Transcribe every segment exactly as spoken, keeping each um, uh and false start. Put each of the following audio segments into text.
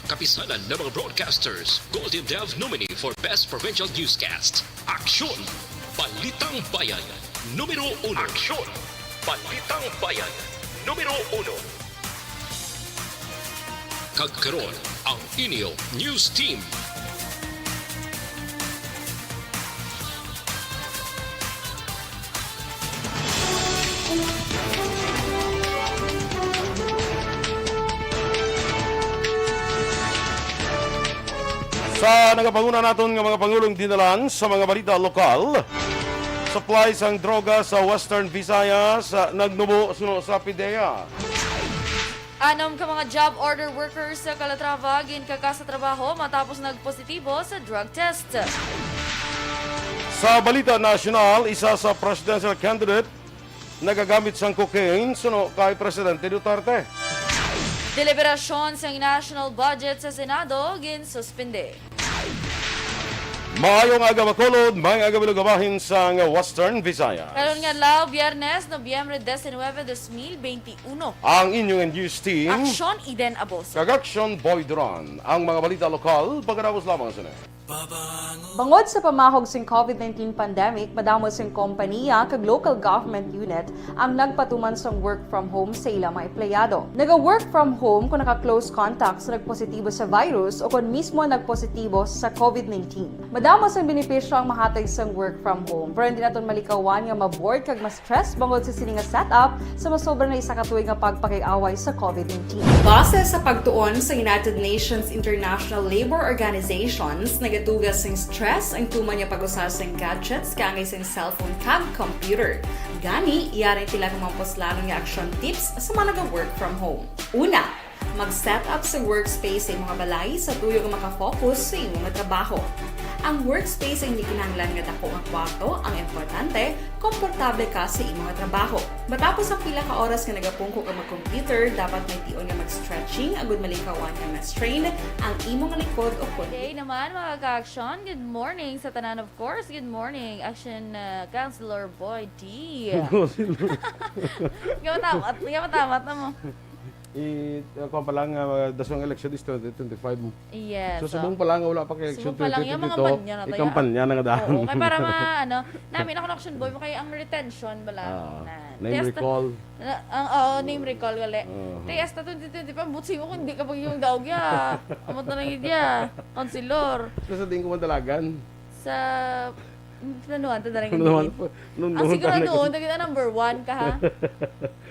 Kapisanan ng mga broadcasters, Gold Team Dev nominee for Best Provincial Newscast. Aksyon! Balitang Bayan, numero uno. Aksyon! Balitang Bayan, numero uno. Kag karon, ang inyo news team. Sa nagapanguna naton nga mga pangulong dinalan sa mga balita lokal, supply sang droga sa Western Visayas, ah, nagnubo suno sa PDEA. Anom ka mga job order workers sa Calatrava ginkaka sa trabaho matapos nagpositibo sa drug test. Sa balita nasyonal, isa sa presidential candidate nagagamit sang cocaine suno kay Presidente Duterte. Deliberasyon sang national budget sa Senado ginsuspende. Maayong aga, Bacolod. Maayong aga, Bilog, bahin sang Western Visayas. Karon nga adlaw, Biyernes, Nobyembre diecinueve, dos mil beintiuno. Ang inyong news team, Aksyon Eden Aboso. Kag Aksyon Boy Duran. Ang mga balita lokal, pagkatapos lamang sini. Bangod sa pamahog sing covid nineteen pandemic, madamo sing kompaniya kag local government unit ang nagpatuman sang work from home sa ila mga empleyado. Naga-work from home kon naka-close contact sa nagpositibo sa virus o kon mismo nagpositibo sa covid nineteen. Madamo sang benepisyo ang mahatag sang work from home, pero hindi naton malikawan nga ma-bored kag ma-stress bangod sa sini nga setup sa masobra na isa ka tuig nga pagpakig-away sa covid nineteen. Base sa pagtuon sa United Nations International Labour Organizations, nagatuga sing stress ang tuman nga pag-usa sing gadgets kaangay sing cellphone kag computer. Gani, yari ang pila ka mga puslanon nga action tips sa mga naga-work from home. Una, mag-set up sa workspace sa imo nga balay sa tuyo nga makafocus sa imo nga trabaho. Ang workspace ay hindi kinahanglan nga dako nga kwarto, ang importante, komportable ka sa imo nga trabaho. Matapos ang pila ka oras nga nagapungko ka mag-computer, dapat may tion nga mag-stretching agud malikawan nga ma-strain ang imo nga likod o kon Day naman, mga ka-action. Good morning sa tanan, of course. Good morning, Action, uh, Councilor Boy D. Gawatamat, gawatamat na mo. I, uh, kuwan pa lang, uh, the song election is twenty twenty-five. Yes, so, subong pa lang, wala pa kay election Subong pa lang, yung mga twenty twenty-two, kampanya na tayo. Ikampanya na nga daan. Oo, kay para ma-, ano, namin ako na action boy, kay ang retention ba lang? Ah, na, name test recall. Na, ang, oo, name recall, gali. Oo. Te, hasta twenty twenty-five, butsi mo kung di ka pag yung daog, ya. Amot na lang yun, ya. Councilor. Sa, sa diin ko madalagan? Sa, planuhan to na lang Planuhan yun. po. Nun, Ang nun siguro talaga. noon, naging number one ka, ha?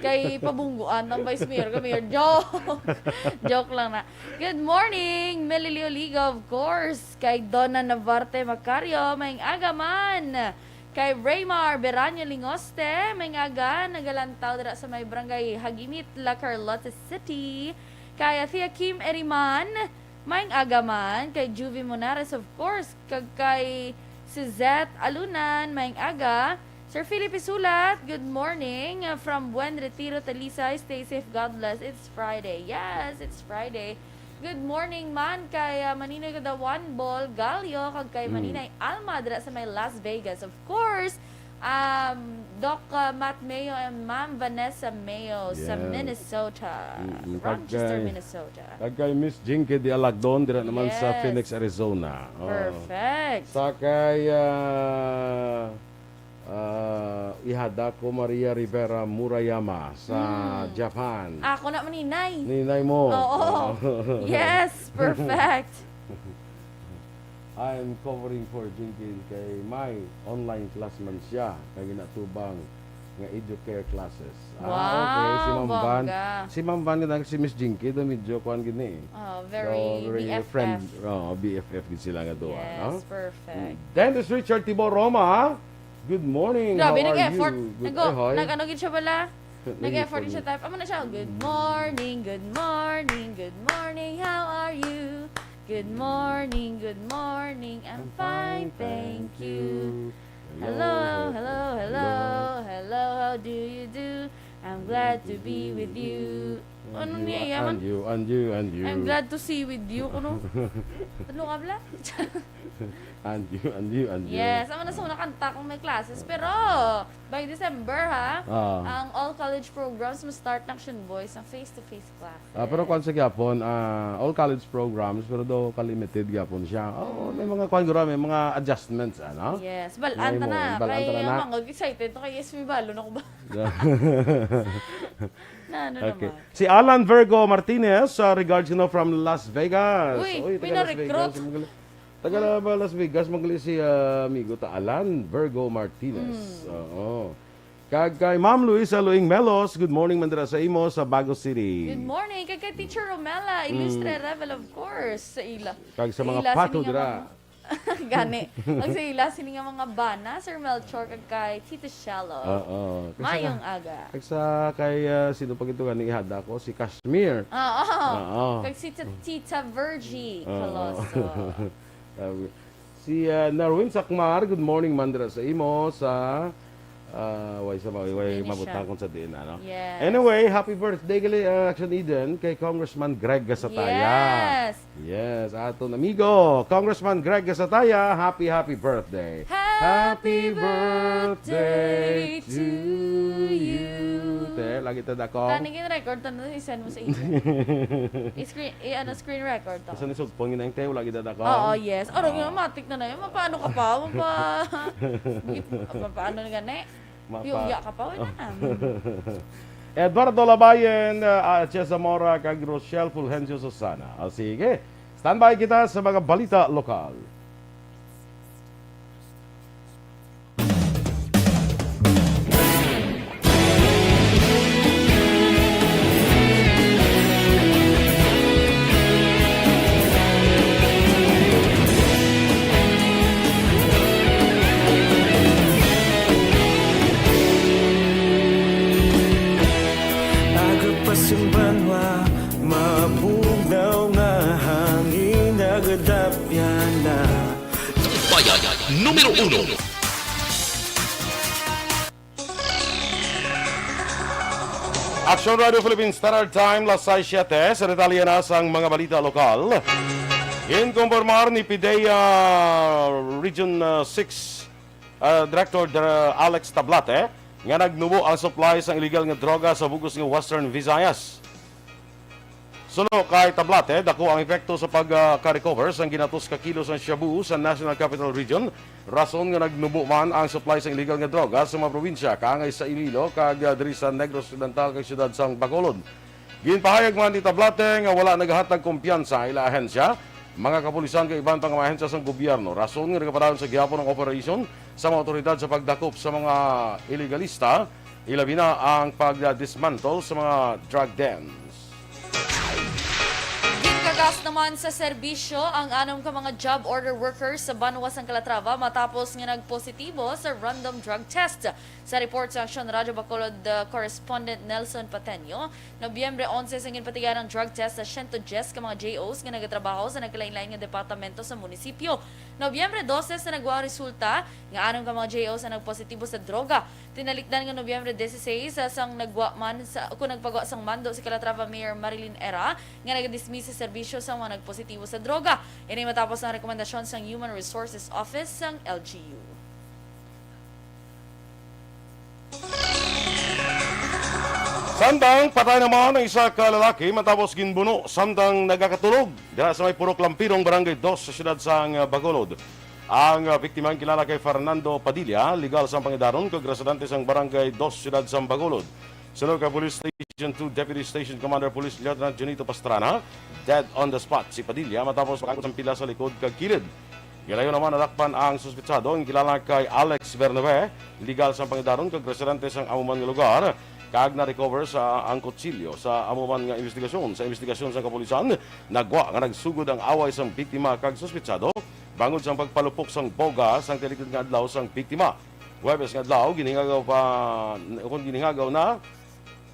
Kay pabungguan ang vice mayor ka, mayor. Joke! Joke lang na. Good morning, Melilio Liga, of course. Kay Donna Navarte Macario, maayong aga man. Kay Raymar Beraño Lingoste, maayong aga, nagalantaw dira sa may barangay Hagimit, La Carlota City. Kay Athea Kim Eriman, maayong aga man. Kay Juvie Monares, of course, kag kay Suzette Alunan, maayong aga. Sir Philip Isulat, good morning. Uh, from Buen Retiro, Talisay, stay safe, God bless. It's Friday. Yes, it's Friday. Good morning man kay, uh, Maninay Gadawan Bol Gallo, kag kay Mm. Maninay Alma dira sa may Las Vegas. Of course, um, Doc, uh, Matt Mayo and Ma'am Vanessa Mayo sa Yes. Minnesota, Mm, kag Rochester, kay, Minnesota. kag kay Miss Jinky de Alagdon dira naman sa Yes. Phoenix, Arizona. Oh. Perfect. Sa kay, ah, ah, ihada ko Maria Rivera Murayama sa Hmm. Japan. Ako na, maninay. Ninay mo. Oo. Oh. Yes, perfect. I'm covering for Jinky kay may online class man siya kay ginatubang nga educare classes. Ah, okay. Si Wow, Ma'am Van, bongga. si Ma'am Van nga si Miss Jinky, do medyo kuwan gid ni. Oh, So, very very B F F. friend, oh, B F F gid sila nga duha, Yes, no? perfect. Mm. Dennis Richard Tibo Roma, good morning. Grabe, How are nag-effort. you? Good, Nag-, ay, hi. nag-ano gid siya bala? Nag-effort Nag-effort. siya type. Amo na siya, "Good morning, good morning, good morning. How are you? Good morning, good morning. I'm I'm fine, fine, thank thank you. you. Hello, Hello, hello, hello, hello. hello. How do you do? I'm glad to be with you." Ano niya, yaman? And you, and you, and you. I'm glad to see with you, kuno. Ano ka, bla? And you, and you, and you. Yes, amo na sa una kanta kung may classes. Pero, by December, ha? Ah. Ang all college programs, ma-start na, Action Boys, ang face-to-face class. Ah, pero kwan sa gyapon, ah, all college programs, pero do ka-limited gyapon siya. Oo, may mga kwan, guro, may mga adjustments, ano? Yes, balaan ta na. Kay, ang mga excited to, kay yes, may balo na ko ba? Na, ano Okay. naman? Si Alan Virgo Martinez, ah, regards, you know, from Las Vegas. Uy, Uy, may taga Las na-recruit. Vegas, magali-, taga La-, ba Las Vegas, magali si, ah, amigo ta, Alan Virgo Martinez. Mm. Oo. Kag kay Ma'am Luisa Luing Melos, good morning man dira sa imo sa Bago City. Good morning. Kag kay Teacher Romela, Ilustre Mm. Rebel, of course, sa ila. Kag sa mga Ila, pato sini nga dira. mga Gani. Ang sa ila, sini nga mga bana, Sir Melchor, kag kay Tito Shallow. Oo. Kag sa Mayong ka-, aga. kag sa kay, ah, sino pa gito gani ihada ko? Si Kashmir. Oo. Oo. Kag si Tita, Tita Virgie Oo. Coloso. Sabi, si, ah, Narwin Sakmar, good morning, man dira sa imo, sa, ah, way sa, way, way Finish mabutang siya. kung sa diin, ano? Yes. Anyway, happy birthday gali, ah, Action Eden, kay Congressman Greg Gasataya. Yes. Yes, aton amigo, Congressman Greg Gasataya, happy, happy birthday. Happy Happy birthday birthday to to you. you. Te, lagi ta dako. Tani, gin-record ta na, i-send mo sa imo. I-screen, i-, ano, screen record to. Sa nisugpon, yun ang te, lagi ta dako. Oo, yes. Aro, Oo. nga, matik na na yun. Mapaano ka pa? Mapa-, mapaano nga, ne? Mapa- Yugya ka pa, wala Oh. na. Eduardo Labayen, uh, H S Zamora, kag Rochelle Fulgencio Susana. O, sige. Standby kita sa mga balita lokal. Aga pa sing banwa, mabugnaw nga hangin, nagadapyan na. Bayan numero uno. Action Radio Philippine Standard Time, las sais siete. Sa detalye na sang mga balita lokal. Ginkumpirmar ni PDEA Region, uh, six, uh, Director Dir-, Alex Tablate nga nagnubo ang supply sang illegal nga droga sa bug-os nga Western Visayas. Suno kay Tablate, dako ang epekto sa pagka-recover sang ginatos ka kilo sang shabu sa National Capital Region, rason nga nagnubo man ang supply sang illegal nga droga sa mga probinsya kaangay sa Iloilo kag, ah, diri sa Negros Occidental kag siyudad sang Bacolod. Ginpahayag man ni Tablate nga wala nagahatag kumpiyansa ang ila ahensya, mga kapulisan kag iban pa nga mga ahensya sang gobyerno, rason nga nagapadayon sa gihapon ang operasyon sa mga awtoridad sa pagdakop sa mga ilegalista, ilabi na ang pag-dismantle sa mga drug dens. Ginkagas naman sa serbisyo ang anom ka mga job order workers sa banwa sang Calatrava matapos nga nagpositibo sa random drug test. Sa report sa Aksyon Radyo Bacolod, uh, correspondent Nelson Pateño, Nobyembre onse sang ginpatigaran ang drug test sa siyento dyes ka mga J Os nga nagatrabaho sa nagkalain-lain nga departamento sa munisipyo. Nobyembre dose sa nagwa ang resulta nga anom ka mga J Os ang nagpositibo sa droga. Tinalikdan nga Nobyembre dieciséis, ah, sang nagwa man sa, kung nagpagwa sang mando si Calatrava Mayor Marilyn Era nga nagadismiss sa serbisyo sa mga nagpositibo sa droga. Ini matapos ang rekomendasyon sang Human Resources Office sang L G U. Samtang patay naman ang isa ka lalaki matapos ginbuno samtang nagakatulog dira sa may Purok Lampirong, Barangay Dos sa siyudad sang Bacolod. Ang, ah, biktima ang kilala kay Fernando Padilla, legal sang pangidaron kag residente sang Barangay Dos, siyudad sang Bacolod. Suno kay Police Station two Deputy Station Commander Police Lieutenant Junito Pastrana, dead on the spot si Padilla matapos makagod sang pila sa likod kag kilid. Gilayon naman nadakpan ang suspetsado, ang kilala kay Alex Bernabe, legal sang pangidaron kag residente sang amo man nga lugar, kag na-recover sa ang kutsilyo sa amo man nga investigasyon. Sa investigasyon sang kapulisan, nagwa nga nagsugod ang away sang biktima kag suspetsado bangod sang pagpalupok sang boga sang tinikid nga adlaw sang biktima. Huwebes nga adlaw, ginhingagaw pa, kung ginhingagaw na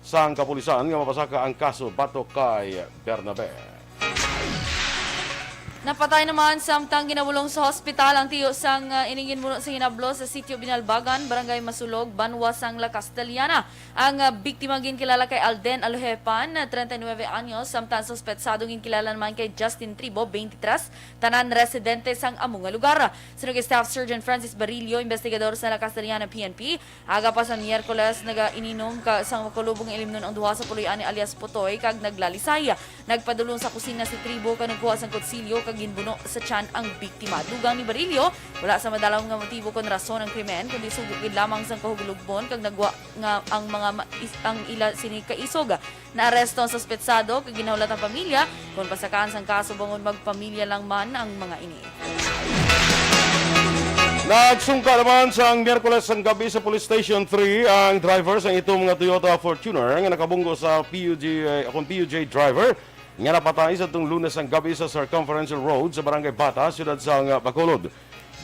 sang kapulisan nga mapasaka ang kaso batok kay Bernabe. Napatay naman samtang ginabulong sa hospital ang tiyo sang, ah, ining ginbuno sa hinablo sa Sitio Binalbagan, Barangay Masulog, banwa sang La Castellana. Ang, ah, biktima ginkilala kay Alden Alojepan, treinta y nueve anyos, samtang suspetsado ginkilala naman kay Justin Tribo, twenty-three, tanan residente sang amo nga lugar. Suno kay Staff Sergeant Francis Barillo, investigador sa La Castellana P N P, aga pa sa Miyerkules, naga-ininom ka sang makulubong ilimnon ang duha sa puloy-ani alias Putoy kag naglalisay. Nagpadulong sa kusina si Tribo kag nagkuha sang kutsilyo kag ginbuno sa tiyan ang biktima. Dugang ni Barillo, wala sa madalaw nga motibo kon rason ang krimen, kundi sugo gid lamang sang kahulogbon kag nagwa nga ang mga ma-, is-, ang ila sini kaisog. Naaresto ang suspetsado kag ginahulat ang pamilya kon pasakaan sang kaso bangod magpamilya lang man ang mga ini. Nagsungka naman sang Miyerkules sang gabi sa Police Station three ang driver sang itom nga Toyota Fortuner nga nakabunggo sa P U G, eh, akong P U J driver nga napatay sa tong Lunes ang gabi sa Circumferential Road sa Barangay Bata, siyudad sang Bacolod.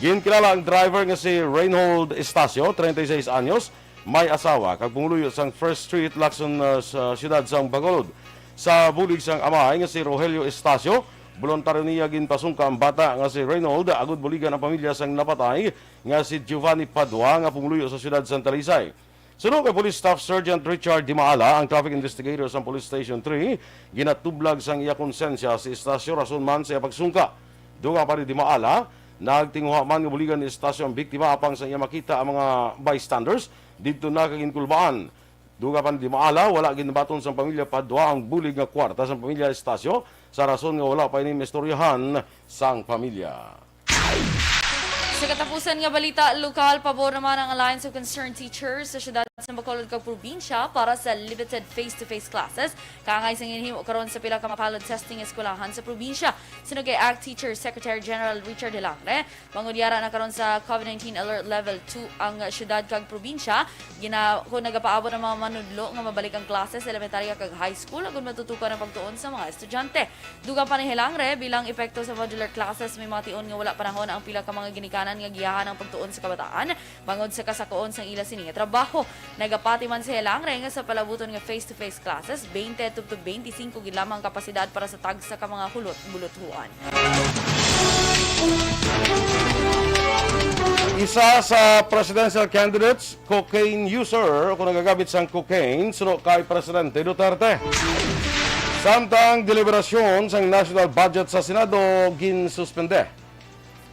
Ginkilala ang driver nga si Reinhold Estacio, treinta y seis anyos, may asawa, kag pumuluyo sang First Street, Lacson, uh, sa siyudad sang Bacolod. Sa bulig sang amay nga si Rogelio Estacio, boluntaryo niya ginpasungka ang bata nga si Reynold agud buligan ang pamilya sang napatay nga si Giovanni Padua nga pumuluyo sa siyudad sang Talisay. Suno kay Police Staff Sergeant Richard Dimaala, ang traffic investigator sang Police Station three, ginatublag sang iya konsensya si Estacio rason man sa iya pagsungka. Dugang pa ni Dimaala, nagtinguha man nga buligan ni Estacio ang biktima apang sa iya makita ang mga bystanders, didto na kag ginkulbaan. Dugang pa ni Dimaala, wala ginabaton sang pamilya Padua ang bulig nga kwarta sang pamilya Estacio sa rason nga wala pa ini maistoryahan sang pamilya. Sa katapusan nga balita lokal, pabor naman ang Alliance of Concerned Teachers sa siyudad sa Bacolod kag probinsya para sa limited face-to-face classes. Kaangay sa ginhimo karon sa pila ka mga pilot testing eskwelahan sa probinsya. Suno kay ACT Teacher Secretary General Richard Hilangre, bangod yara na karon sa COVID nineteen Alert Level two ang siyudad kag probinsya, gina-, kung nagapaabot ang mga manudlo nga mabalik ang klase sa elementarya kag high school, agud matutukan ang pagtuon sa mga estudyante. Dugang pa ni Hilangre, bilang epekto sa modular classes, may mga tion nga wala panahon ang pila ka mga ginikanan nga giyahan ang pagtuon sa kabataan bangod sa kasakoon sang ila sini nga trabaho. Nagapati man si Hilangre nga sa palabuton nga face-to-face classes, twenty tubtob twenty-five gid lamang ang kapasidad para sa tagsa ka mga hulot-, buluthuan. Isa sa presidential candidates, cocaine user o kung nagagamit sang cocaine, suno kay Presidente Duterte. Samtang deliberasyon sang national budget sa Senado ginsuspende.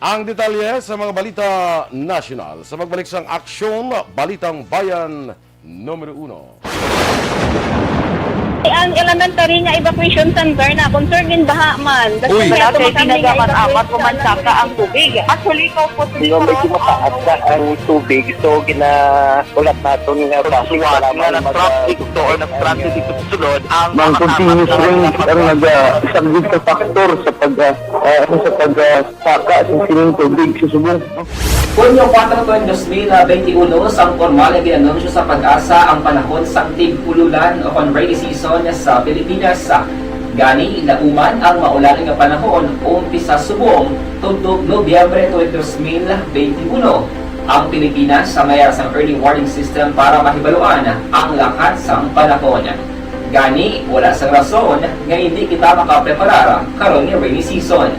Ang detalye sa mga balita nasyonal sa pagbalik sang Aksyon, Balitang Bayan, numero uno. Ang elementary nga evacuation center na concern din baha man. Uy. Wala kay tinaga man apat o mansaka ang tubig. Actually, ikaw po, medyo mataas na ang tubig. So, gina-, ulat naton nga traffic, wala man nag-, traffic to or nag-transit dito sa sulod. Ang mga continuous rain ang nag-, ah, isang big factor sa pag, ah, ah, sa pag, ah, saka sa sining tubig sa subong. Hunyo kuwatro, dos mil benti uno, sang pormal nga gin-anunsyo sa PAGASA ang panahon sang tig-ululan o kon rainy season sa Pilipinas. Gani, nauman ang maulan nga panahon umpisa subong tubtob Nobyembre tuig dos mil benti uno. Ang Pilipinas may ara sang early warning system para mahibaluan ang lakat sang panahon. Gani, wala sang rason nga hindi kita makapreparar karon nga rainy season.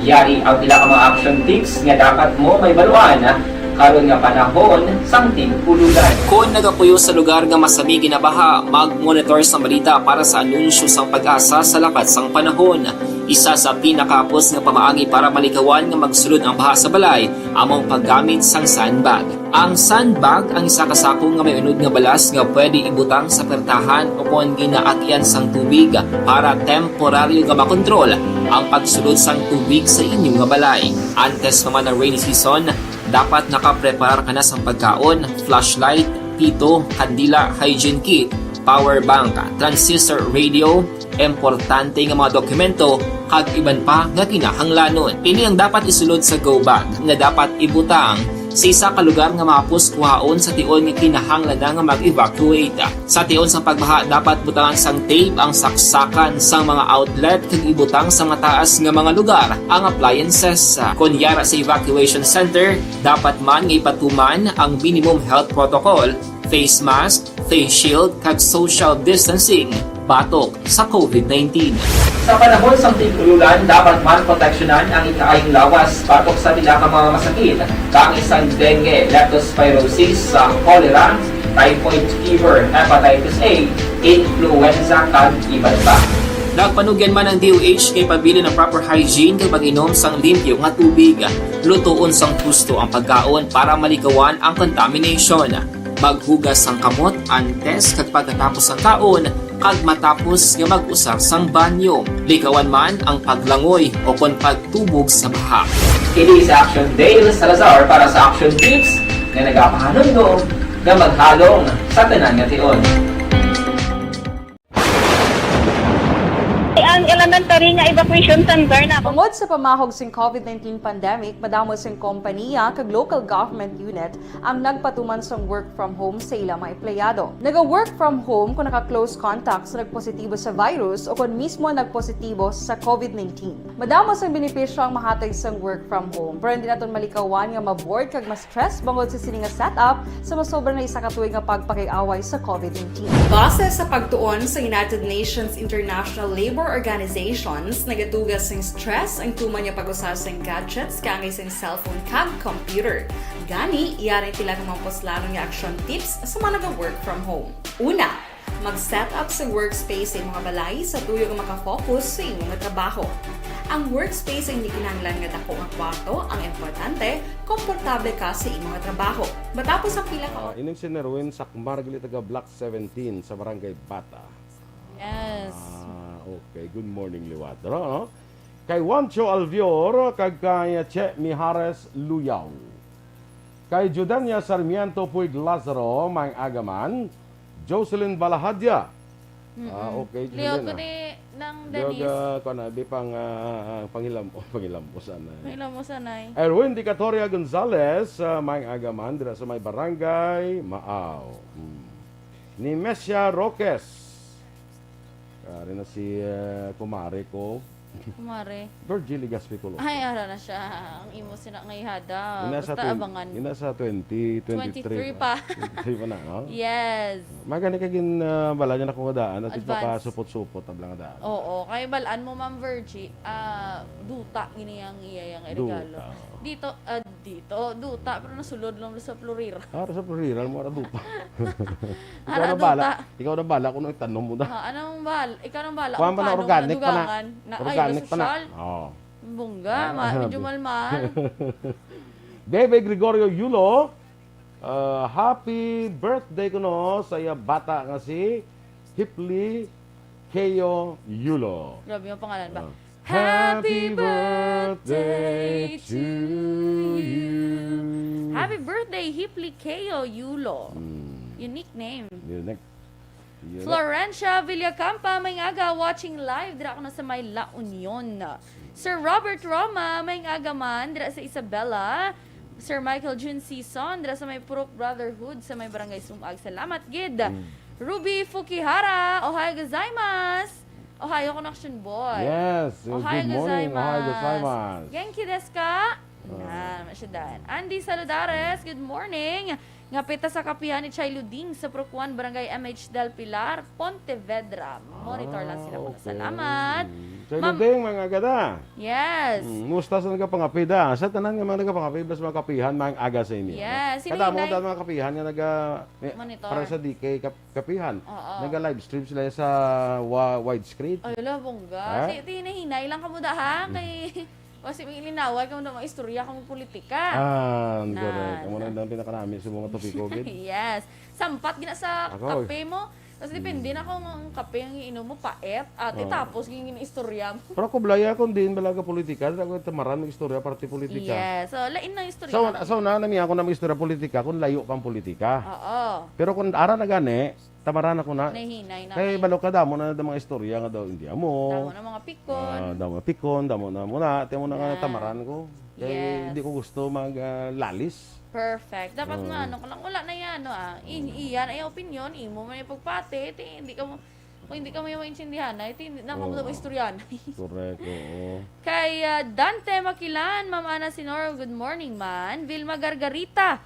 Yari ang pila ka mga action tips nga dapat mo mahibaluan karon nga panahon sang tig-ululan. Kon nagapuyo sa lugar nga masami ginabaha, mag-monitor sa balita para sa anunsyo sang PAGASA sa lakat sang panahon. Isa sa pinakahapos nga pamaagi para malikawan nga magsulod ang baha sa balay amo ang paggamit sang sandbag. Ang sandbag ang isa ka sako nga may unod nga balas nga pwede ibutang sa pertahan o kon ginaagyan sang tubig para temporaryo nga makontrol ang pagsulod sang tubig sa inyo nga balay. Antes pa man ang rainy season, dapat nakapreparar ka na sang pagkaon, flashlight, pito, kandila, hygiene kit, power bank, transistor radio, importante nga mga dokumento, kag iban pa nga kinahanglanon. Ini ang dapat isulod sa go bag nga dapat ibutang sa isa ka lugar nga mahapos kuhaon sa tion nga kinahanglan na nga mag-evacuate. Sa tion sang pagbaha, dapat butangan sang tape ang saksakan sang mga outlet kag ibutang sa mataas nga mga lugar ang appliances. Kon yara sa evacuation center, dapat man nga ipatuman ang minimum health protocol, face mask, face shield, kag social distancing. batok sa COVID nineteen. Sa panahon sang tig-ululan, dapat man proteksyonan ang ikaayong lawas batok sa pila ka mga masakit, kaangay sang dengue, leptospirosis, sa cholera, typhoid fever, hepatitis A, influenza, kag iban pa. Nagpanugyan man ang D O H kay pabilin ang proper hygiene kag pag-inom sang limpyo nga tubig. Lutoon sang husto ang pagkaon para malikawan ang contamination. Maghugas sang kamot antes kag pagkatapos sang kaon, kag matapos nga mag-usar sang banyo. Likawan man ang paglangoy o kon pagtubog sa baha. Kini si Action Dale Salazar para sa Action Tips nga nagapahanumdom nga maghalong sa tanan nga tion. Ang elementary nga evacuation center na. Bangod sa pamahog sing COVID nineteen pandemic, madamo sing kompaniya kag local government unit ang nagpatuman sang work from home sa ila mga empleyado. Naga-work from home kung naka-close contact sa nagpositibo sa virus o kon mismo nagpositibo sa COVID nineteen. Madamo sang benepisyo ang mahatag sang work from home, pero hindi naton malikawan nga ma-bored kag ma-stress bangod sa sini nga setup sa masobra na isa ka tuig nga pagpakig-away sa COVID nineteen. Base sa pagtuon sa United Nations International Labour Organizations, nagatuga sing stress ang tuman nga pag-usa sing gadgets kaangay sing cellphone kag computer. Gani, yari ang pila ka mga puslanon nga action tips sa mga naga-work from home. Una, mag-set up sa workspace sa imo nga balay sa tuyo nga makafocus sa imo nga trabaho. Ang workspace ang hindi kinahanglan nga dako nga kwarto, ang importante, komportable ka sa imo nga trabaho. Matapos ang pila ka Ah, ining si Nerwin Sakmar, gali taga Block seventeen sa Barangay Bata. Yes. Ah, okay. Good morning liwat, no? Kay Juancho Alvior kag kay Che Mijares Luyaw. Kay Judania Sarmiento Puig Lazaro, maayong aga man. Jocelyn Balahadya. Mm-mm. Ah, okay, Leo, Judania. Kundi nang Leo, Denise. Ah, kuwan na, di pang, ah, panghilam-, panghilam-, o sanay. Panghilam-, o sanay. Erwin Dicatoria Gonzalez, ah, maayong aga man, dira sa may barangay Maaw. Hmm. Ni Messia Roques. Ah, rin na si, ah, kumare ko. Kumare. Virgie Legaspi Colosio. Ay, ara na siya. Ang imo sina nga ihada. Ina sa Basta twen-, abangan. Ina sa twenty twenty-three Twenty-three pa. pa. Twenty-three pa na, no? Yes. Magani ka gin, ah, bala niya na kung daan at Advance. Ipakasupot-supot ang bala nga daan. Oo, kay balaan mo, Ma'am Virgie, ah, duta gini ang iya yang regalo. Duta. Dito, ah, dito, duta, pero nasulod lang sa Florira. Ah, sa Florira, mo ara duta. Ikaw Ara na bala. duta. Ikaw na bala kung itanom mo na. Ah, anong bal-, ikaw nang bala Kuwan kung ba na paano mo organic pa na? nadugangan na, ay, Organic pa na. nasosyal. Oo. Bongga, Ah, ma-, medyo di- mahal-mahal. Bebe Gregorio Yulo, ah, happy birthday kuno sa iya bata nga si Hipli Keo Yulo. Grabe yung pangalan ba? Ah. Happy birthday to you. Happy birthday, Hipli Keo Yulo. Mm. Unique name. Unique. Yun. Florencia Villacampa, maayong aga, watching live. Dira ako na sa may La Union. Sir Robert Roma, maayong aga man. Dira sa Isabela. Sir Michael Jun Sison, dira sa may Purok Brotherhood, sa may Barangay Sumag. Salamat gid. Mm. Ruby Fukihara, ohayo gozaimasu. Ohayo, Connection Boy. Yes, uh, Ohayo good morning. Ohayo gozaimasu. Gozaimasu. Genki desu ka? Ah. Na, masyadan. Andy Saludares, good morning. Ngapit ta sa kapihan ni Chay Luding sa Purok one, Barangay M H Del Pilar, Pontevedra. Monitor lang sila Ah, muna. okay. Salamat. Mm. Chay Ma'am Luding, maayong aga da. Yes. Mm, musta sa nagapangapida? Sa tanan nga mga nagapangapida sa mga kapihan, maayong aga sa inyo. Yes. Kadamo Hinay- da mga kapihan nga naga-, eh, Monitor. Para sa D K kap-, kapihan. Oo. Naga-live stream sila sa wa-, widescreen. Ay, wala, bongga. Ha? Ti-, ti-, hinay-hinay lang kamo da, ha? Mm. Kay Kasi may linaway kamo na mga istorya kamo politika. Ah, Na, correct. Amo na na. Ang pinakanami sa mga topiko, gid. Yes. Sampat gina sa Ako, eh. kape mo. Tapos depende Mm. na kung ang kape ang iinom mo, pait. Ate, Oo. tapos yung istorya mo. Pero ako, balaya, kung diin balaga politika, dili ako tamaran mag-istorya, parte politika. Yes. So, lain na istorya So, namin. so, na, nami ako na mag-istorya politika kung layo pang politika. Oo. Pero kung ara na gani, tamaran ako na. Nahinay na Kay kay balo ka, damo na, na mga istorya nga daw hindi amo. Damo na mga pikon. Ah, damo na pikon, damo na muna. Tiyan mo na nga Yes. tamaran ko. Kay Yes. hindi ko gusto mag, ah, lalis. Perfect. Dapat Oo. nga, ano ka lang, wala na yan, no, ah. In, Mm. iyan ay opinion, imo man yung pagpati, ti, hindi ka mo, kung hindi ka mo yung maintindihan, ay, ti, hindi na ka mo Oo. istoryan. Correct, oo. Kay, ah, Dante Makilan, Ma'am Ana Sinoro, good morning, man. Vilma Gargarita,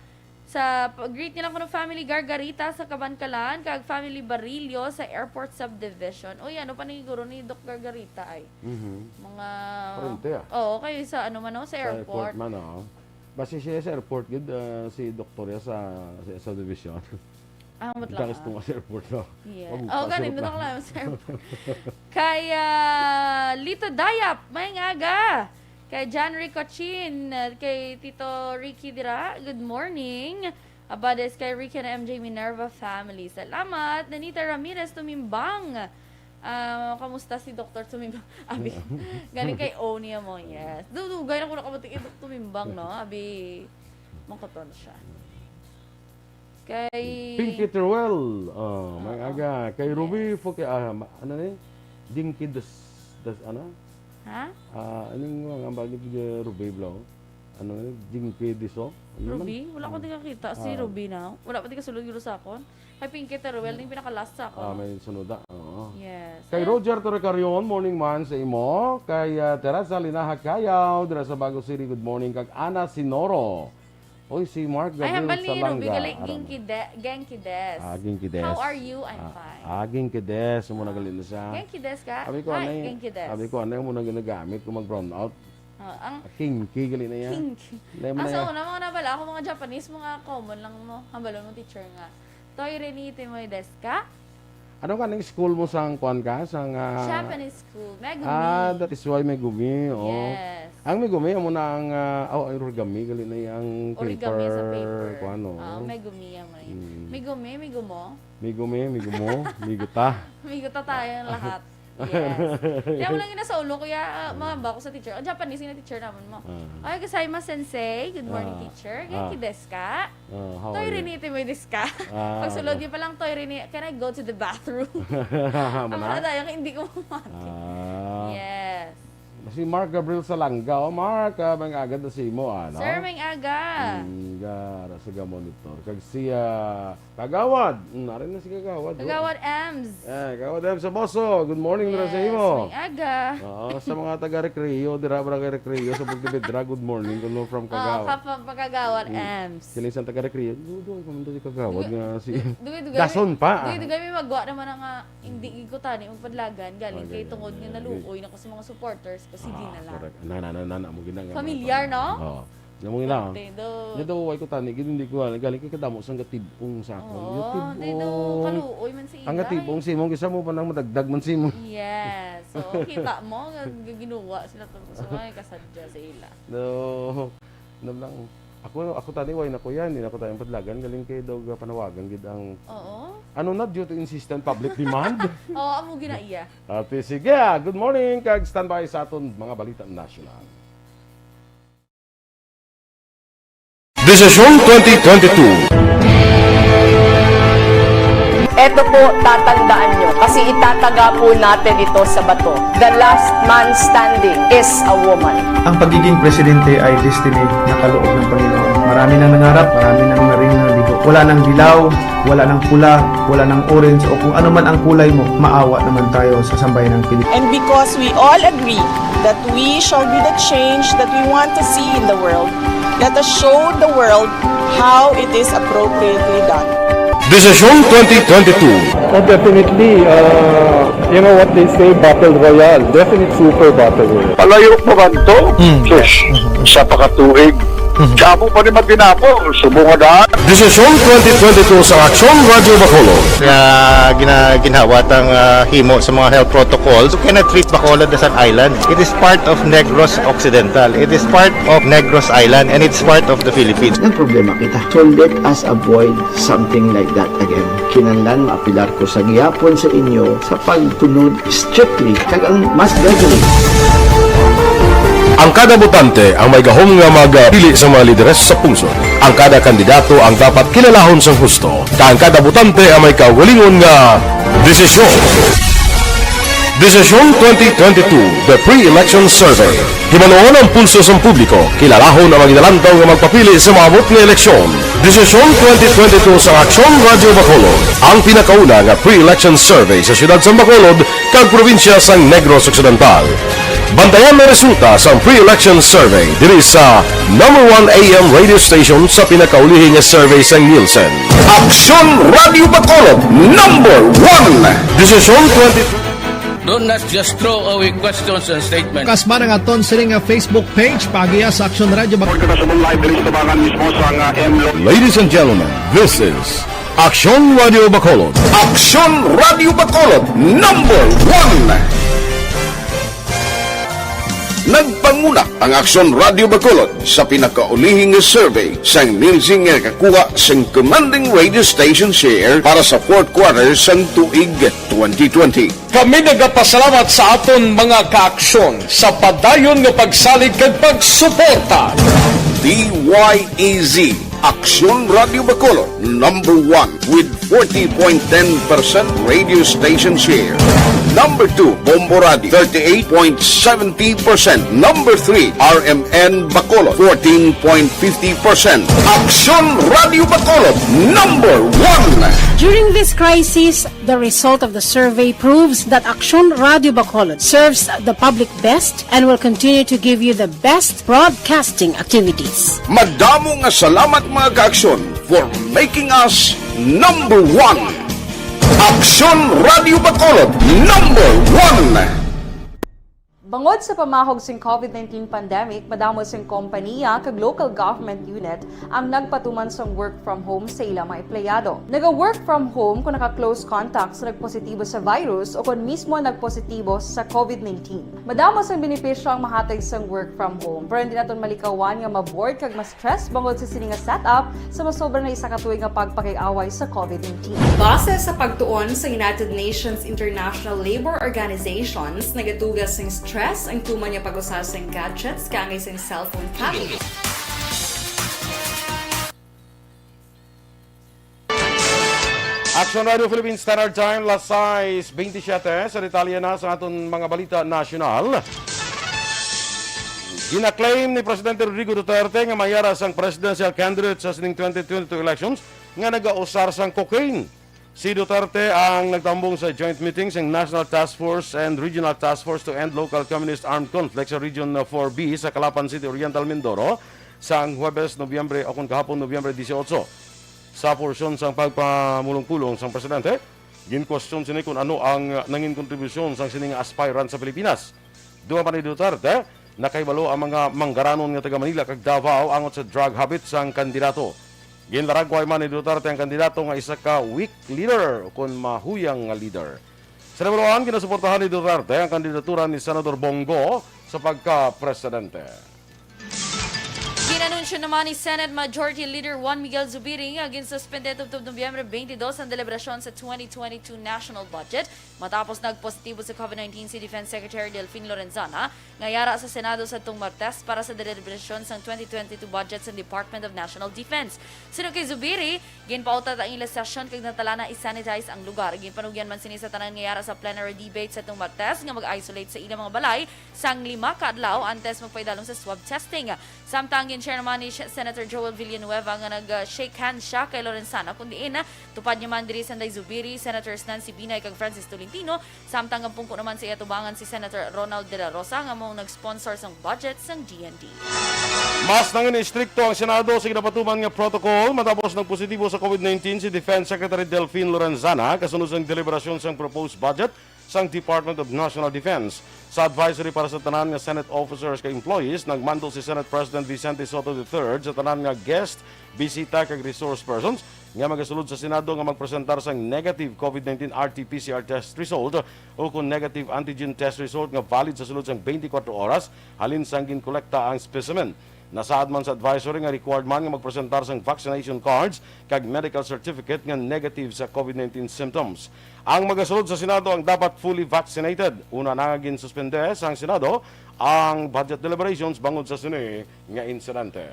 Sa pa-, greet nila kuno family Gargarita sa Kabankalan, kag family Barillo sa Airport Subdivision. Uy, ano pa ni guro ni Doc Gargarita ay? Mhm. Mga, Parente, ah. Oo, kayo sa ano man, no? Sa Sa airport. airport man, oo. Basi siya sa airport, gid, ah, si Doktor ya sa, sa subdivision. Ah, ambot lang, Daris ah. tunga sa airport, no? Yeah. Wag mo Oh, pa sa gani, airport. doon lang sa airport. Kay, ah, Lito Dayap, may nga aga. Kay John Ricochin, uh, kay Tito Ricky dira, good morning. Abades kay Ricky and M J Minerva family. Salamat. Nanita Ramirez Tumimbang. Ah, kamusta si Doktor Tumimbang? Abi, galing kay Oni amo, yes. Dugay na ko nakabatik kay Doktor Tumimbang, no? Abi, mangkoton siya. Kay Pinky Teruel. Oh, may Oo. aga. Kay Ruby Yes. Fuki-, ah, ma-, ano ni? Dinky Des-, Des-, ano? Ha? Ah, anong mga balik ni Ruby Blau? Ano ni? Dinky Diso? Ano man? Ruby? Wala ko di kakita. Si Ah. Ruby na. Wala pa di kasulod yun sa akon. Kay Pinky Teruel, yung pinaka-last sa Ah, akon. may sunuda. Oo. Yes. Kay Eh, Roger Torrecarion, morning man sa imo. Kay, ah, Teresa Linaha Cayaw, dira sa Bago City, good morning. Kag Ana Sinoro. Oy, si Mark Ay, Gabriel hambal ni Ruby Salanga, gali, aram. Genki de-, Genki des. Ah, Genki des. How are you? I'm Ah, fine. ah, Genki des. Mo na gali na siya. Genki des ka? Abi ko, Hi, anay, Genki des. abi ko, anay mo na ginagamit kung mag-brown out. Ah, ang Ah, Kinki gali na yan. Kinki. Nay mo Ah, na sa yan. una, mga nabala ako, mga Japanese, mga common lang mo. Hambalon mo, teacher, nga. Toire ni itomoe desu ka? Ano ka, ning school mo sang kuan ka? Sang, ah, Japanese school. Megumi. Ah, that is why Megumi, oh. Yes. Ang Megumi, amo na ang, ah, oh, ang origami, gali na yung Origami sa paper, paper. kuan, oh. Ah, Megumi, amo na yun. Mm. Megumi, Megumo. Megumi, Megumo, Meguta. Meguta tayong lahat. Yes. Kaya mo lang yun nasa ulo, kuya, ah, mahamba ko sa teacher. Ang Japanese yung teacher naman mo. Ah. Ay, gozaimasu, sensei. Good morning, Ah. teacher. Ah. Genki desu ka? Ah, how are Toire you? ni itomoe desu ka? Ah, Pag sulod okay. niya palang, toire ni, can I go to the bathroom? Amo Ang na? mga tayo, hindi ko mamati. Ah. Yes. Si Mark Gabriel Salanga. Oh, Mark, ah, may agad na si mo, ano? Sir, may aga. Mm, gara sa ga monitor. Kag siya, Kagawad. Mm, narin na si Kagawad, oh. Kagawad Ems. Eh, Kagawad Ems Saboso, good morning na sa Yes, imo. may aga. Oo, sa mga taga Recreo, dira, Barangay Recreo, sa Pontevedra, good morning, kuno from Oh, Kagawad. Papa, Kagawad Mm. Ems. Kini sa taga Recreo, duduay pa man to si Kagawad Duga-, nga si du-, dugay-dugay Dason may, pa, ah. dugay-dugay may magwa naman nga, hindi gid ko tani magpadlagan, galing Ah, kay ganyan, tungod nga ganyan. naluoy na ko sa mga supporters ko, sige Ah, na lang. correct. Na, na, na, na, na, mo gina nga Familiar, mga no? Oo. Nga mo gina. Pwede, do. Nga daw, way ko tani, gid hindi ko, ah, galing kay kadamo sang gatib-ong sa akon. Oo, Gatib-ong. di do, kaluoy man si Ang Inday. gatib-ong si imong, kisa mo pa nang madagdag man si imong. Yes. So, kita mo, nga, nga ginuwa sila to. So, ay, kasadya sa ila. No. Nam lang, ako, ako tani, way na ko yan. Hindi na ko tani padlagan. Galing kay daw, ah, panawagan gid ang Oo. Ano na, due to insistent public demand? Oo, amo gina iya. Ate, sige, ah, good morning, kag standby sa aton mga balita national. Desisyon twenty twenty-two. Eto po, tatandaan nyo, kasi itataga po natin ito sa bato. The last man standing is a woman. Ang pagiging presidente ay destiny na kaloob ng Panginoon. Marami nang nangarap, marami nang naring nabigo. Wala nang dilaw, wala nang pula, wala nang orange, o kung ano man ang kulay mo, maawa naman tayo sa sambayan ng Pilipinas. And because we all agree that we shall be the change that we want to see in the world, let us show the world how it is appropriately done. Desisyon twenty twenty-two. Oh, definitely, uh, you know what they say, battle royale. Definite super battle royale. Palayo pa man to? Hmm. Sus, Mhm. sa pakatuig. Mhm. Damo pa ni Matinapol, subong nga daan. Desisyon twenty twenty-two sa Aksyon Radyo Bacolod. Nga gina-, ginhawa tang, ah, himo sa mga health protocols. You cannot treat Bacolod as an island. It is part of Negros Occidental. It is part of Negros Island, and it's part of the Philippines. Nagproblema kita. So let us avoid something like that again. Kinahanglan maapilar ko sa gihapon sa inyo sa pagtunod strictly kag ang mas gagawin. Ang kada botante ang may gahom nga magpili sa mga lideres sa pungsod. Ang kada kandidato ang dapat kilalahon sang husto, kag ang kada botante ang may kaugalingon nga desisyon. Desisyon twenty twenty-two, The Pre-Election Survey. Himanuon ang pulso sang publiko, kilalahon ang mga ginalantaw nga magpapili sa maabot nga eleksyon. Desisyon twenty twenty-two sa Aksyon Radyo Bacolod, ang pinakauna nga pre-election survey sa siyudad sang Bacolod kag probinsya sang Negros Occidental. Bantayan ang resulta sang pre-election survey diri sa number one A M radio station sa pinakaulihi nga survey sang Nielsen. Aksyon Radyo Bacolod, number one. Desisyon twenty twenty-two. Do not just throw away questions and statements. Kasma nga aton sini nga Facebook page, paagiha sa Aksyon Radyo Bacolod. Kita sa live diri sa tabangan mismo sa nga M L O. Ladies and gentlemen, this is Aksyon Radyo Bacolod. Aksyon Radyo Bacolod, number one. Nagpanguna ang Aksyon Radyo Bacolod sa pinakaulihi nga survey sang Nielsen nga nakakuha sang commanding radio station share para sa fourth quarter sang tuig twenty twenty. Kami nagapasalamat sa aton mga kaaksyon sa padayon nga pagsalig kag pagsuporta. D Y E Z, Aksyon Radyo Bacolod, number one with forty point ten percent radio station share. Number two, Bombo Radio, thirty-eight point seventy percent. Number three, R M N Bacolod, fourteen point fifty percent. Aksyon Radyo Bacolod, number one. During this crisis, the result of the survey proves that Aksyon Radyo Bacolod serves the public best and will continue to give you the best broadcasting activities. Madamo nga salamat, mga kaaksyon, for making us number one. Aksyon Radyo Bacolod, number one. Bangod sa pamahog sing COVID nineteen pandemic, madamo sing kompaniya kag local government unit ang nagpatuman sang work from home sa ila mga empleyado. Naga-work from home kung naka-close contact sa nagpositibo sa virus o kon mismo nagpositibo sa COVID nineteen. Madamo sang benepisyo ang mahatag sang work from home, pero hindi naton malikawan nga ma-bored kag ma-stress bangod sa sini nga setup sa masobra na isa ka tuig nga pagpakig-away sa COVID nineteen. Base sa pagtuon sa United Nations International Labour Organizations, nagatuga sing stress ang tuman nga pag-usa sing gadgets kaangay sing cellphone caffeine. Action Radio Philippines Standard Time, las sais veintisiete. Sa detalye na sa aton mga balita nasyonal, gina-claim ni Presidente Rodrigo Duterte nga mayara sang presidential candidate sa sining twenty twenty-two elections nga nagausar sang cocaine. Si Duterte ang nagtambong sa joint meeting sang National Task Force and Regional Task Force to End Local Communist Armed Conflict sa Region four B sa Calapan City, Oriental Mindoro, sang Huwebes, Nobyembre, o kon kahapon, Nobyembre dieciocho. Sa porsyon sang pagpamulong-pulong sang presidente, ginkwestiyon sini kon ano ang nangin kontribusyon sang sini nga aspirant sa Pilipinas. Dugang pa ni Duterte, nakahibalo ang mga manggaranon nga taga Manila kag Davao angot sa drug habit sang kandidato. Ginlaragway man ni Duterte ang kandidato nga isa ka weak leader o kon mahuyang nga leader. Sa nabaluan, ginasuportahan ni Duterte ang kandidatura ni Senador Bong Go sa pagka-presidente. Ginanunsyo naman ni Senate Majority Leader Juan Miguel Zubiri nga ginsuspende tubtob Nobyembre twenty-two ang deliberasyon sa twenty twenty-two national budget matapos nagpositibo sa COVID nineteen si Defense Secretary Delfin Lorenzana nga yara sa Senado sadtong Martes para sa deliberasyon sang twenty twenty-two budget sang Department of National Defense. Suno kay Zubiri, ginpautat ang ila session kag natalana i-sanitize ang lugar. Ginpanugyan man sini sa tanan nga yara sa plenary debate sadtong Martes nga mag-isolate sa ila mga balay sang lima ka adlaw antes magpaidalom sa swab testing. Samtang gin-share naman ni Sh-, Senator Joel Villanueva nga nag-shake hands siya kay Lorenzana, kun diin tupad niya man diri sanday Zubiri, Senators Nancy Binay kag Francis Tolentino, samtang ang pungko naman sa iya tubangan si Senator Ronald De La Rosa nga mao nag-sponsor sang budget sang D N D. Mas nangin-istrikto ang Senado sa ginapatuman nga protocol matapos nagpositibo sa COVID nineteen si Defense Secretary Delfin Lorenzana kasunod sang deliberasyon sang proposed budget sang Department of National Defense. Sa advisory para sa tanan nga Senate officers kag employees, nagmando si Senate President Vicente Sotto the third sa tanan nga guest, bisita kag resource persons nga magasulod sa Senado nga magpresentar sang negative COVID nineteen R T P C R test result o kon negative antigen test result nga valid sa sulod sang twenty-four oras halin sang ginkolekta ang specimen. Nasaad man sa advisory nga required man nga magpresentar sang vaccination cards kag medical certificate nga negative sa COVID nineteen symptoms. Ang magasulod sa Senado ang dapat fully vaccinated. Una na nga ginsuspende sang Senado ang budget deliberations bangod sa sini nga insidente.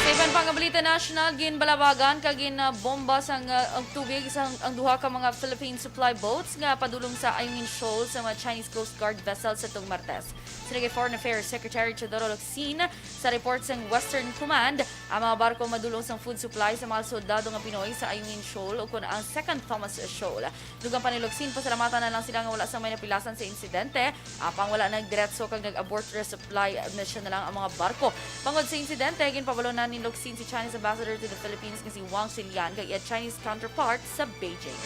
Sa iban pa nga balita nasyonal, ginbalabagan kag ginbomba sang, uh, ang tubig sang ang duha ka mga Philippine supply boats nga padulong sa Ayungin Shoal sa mga Chinese Coast Guard vessels sadtong Martes. Sinugo ni Foreign Affairs Secretary Teodoro Locsin sa report sang Western Command, ang mga barko madulong sang food supply sa mga soldado nga Pinoy sa Ayungin Shoal, o kon ang Second Thomas Shoal. Dugang pa ni Locsin, pasalamatan na lang sila nga wala sang may napilasan sa insidente, apang wala nagdiretso kag nag-abort resupply mission na lang ang mga barko. Bangod sa insidente, ginpabalonan ni Locsin si Chinese ambassador to the Philippines nga si Wang Xilian kag iya Chinese counterpart sa Beijing.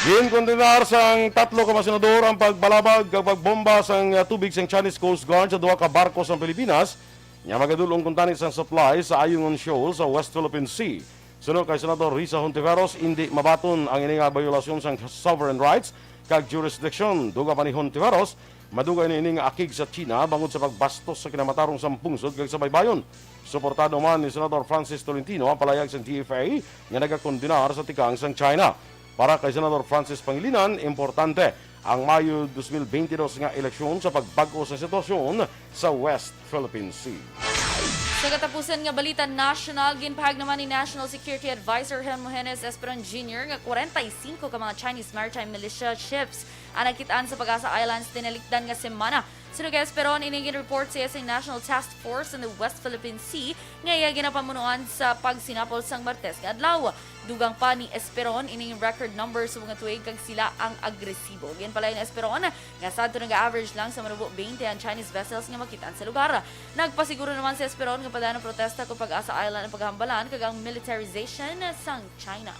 Ginkondenar sang tatlo ka mga senador ang pagbalabag kag pagbomba sang, ah, tubig sang Chinese Coast Guard sa duha ka barko sang Pilipinas nga magadul-ong kuntani sang supply sa Ayungin Shoal sa West Philippine Sea. Suno kay Senador Risa Hontiveros, indi mabaton ang ini nga biolasyon sang sovereign rights kag jurisdiction. Dugang pa ni Hontiveros, madugay na ini nga akig sa China bangod sa pagbastos sa kinamatarong sang pungsod kag sa baybayon. Suportado man ni Senador Francis Tolentino ang palayag sang G F A nga nagakondenar sa tikang sang China. Para kay Senador Francis Pangilinan, importante ang Mayo dos mil bente dos nga eleksyon sa pagbag-o sa sitwasyon sa West Philippine Sea. Sa katapusan nga balita nasyonal, ginpahayag naman ni National Security Advisor Hermogenes Esperon Junior nga kwarenta y singko ka mga Chinese maritime militia ships ang nakit-an sa Pag-asa Islands tinalikdan nga semana. Suno kay Esperon, ini gin-report sa iya sa National Task Force in the West Philippine Sea nga iya ginapamunuan sa pagsinapol sang Martes nga adlaw. Dugang pa ni Esperon, ining record number subong nga tuig kag sila ang agresibo. Ginpalayo ni Esperon nga sadto nag-average lang sa manubo twenty ang Chinese vessels nga makit-an sa lugar. Nagpasiguro naman si Esperon nga padayon ang protesta kung Pag-asa Island ang paghambalan kag ang militarization sang China.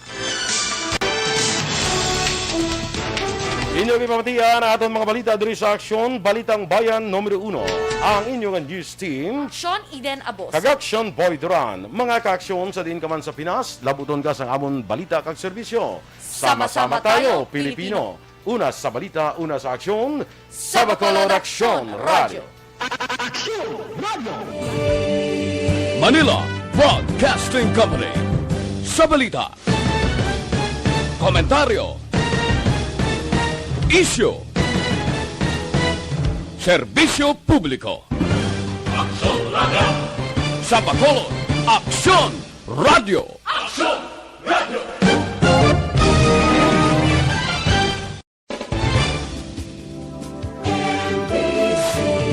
Inyo gipamatian ang aton mga balita diri sa Aksyon, Balitang Bayan Numero Uno. Ang inyo nga news team, Sean Eden Abos. Kag Action Boy Duran. Mga kaaksyon, sa diin ka man sa Pinas, labuton ka sang amon balita kag serbisyo. Sama-sama tayo, Pilipino. Una sa balita, una sa aksyon, sa Bacolod Aksyon Radio. Aksyon Radio. Manila Broadcasting Company. Sa balita, komentaryo, isyu, serbisyo publiko. Aksyon Radio. Sa Bacolod, Aksyon Radio. Aksyon Radio.